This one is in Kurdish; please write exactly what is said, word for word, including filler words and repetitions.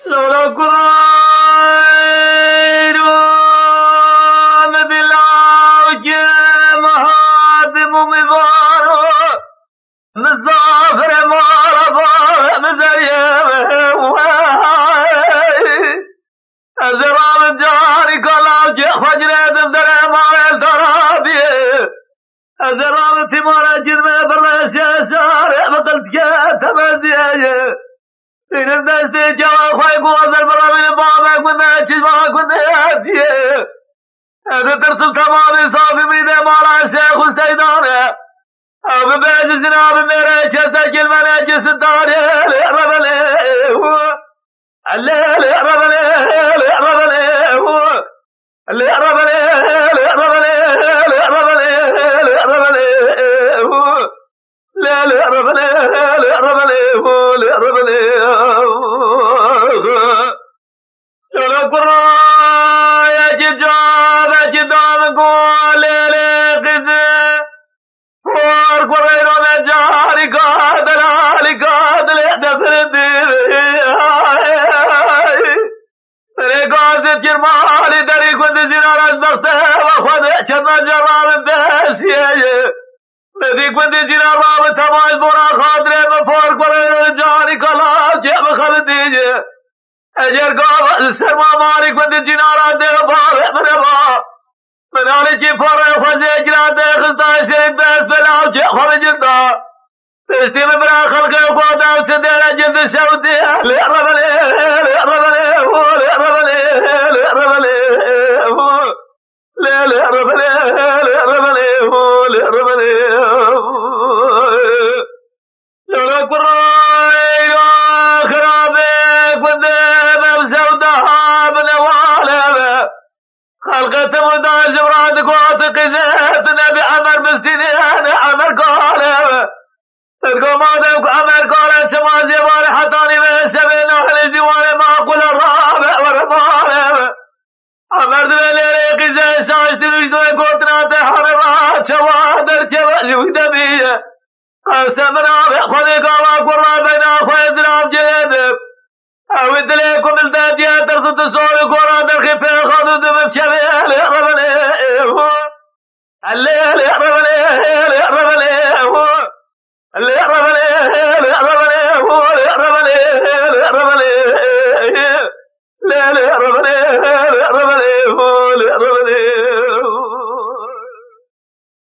Lala kurayro, mi dilaw ke, mi hatim û mi varo, mi zafire mala bare, mi zerye ve. Ez ê rabim carî kalav ke xwe girêdim dere mare darabiyê. Ez ê rabim tîmara cirme birreşe şare bi qiltke temeziyeye. Pîrim destê çawa xwe ku ez ê birevînim bavek min me çizma ku ne çiye. Ez ditirsim temamê safî mîne mala Şêx û Seydan e. Ew bi bejizina bi mêre çesekil mene ki sitarê lê revelê. Lê lê revelê, lê revelê. Lê revelê, lê revelê, lê revelê, lê revelê. Lê lê revelê, lê revelê, lê revelê. Lê kurayekî cavekî dam ku lê lê qîzê. Por kureyro me carî ka delalî ka dilê defirdi. Rêgazê kirmalî derî gundî zînar ez bexte ve xwe de çetna cevabim besiyeye. Medî gundî zînar rabim temaş bona xatirê min por kureyro carî kala cê min xebitiye. Eger gava li ser mamarî ku di cînara dê bavê min e ba. Min alîkî parê xwe zêkira dê xista şêrî dest belav cê xwe bicinda. Piştî min bira xelqê xwe dew çi dêre cin di şew dê. Lê revelê, lê revelê, û lê revelê, lê revelê, û. Lê lê revelê, lê revelê, û lê revelê, û. Lê kurayê xirabê gundê me bi zewda binewale be. Xelqê tim û da ji vira digot qîzê tu nebî Emer bistînê ne Emer gale be. Digo madem ku Emer gale çima jê vare hetanî ve şevê nahilê dîwarê maqule rabe were male be. Emer divê lêrê qîzê şaş dirûj doyê gotina te hane va çewa derkeve ji wî demî ye. Qewse min avê xwedê gava kurra beyna xwe zirav cêdim. Ew dilê ku min derdiye tirsu tu sor û gora derxî pêxan û dibim çevê lê revelê. Lê lê revelê, lê revelê.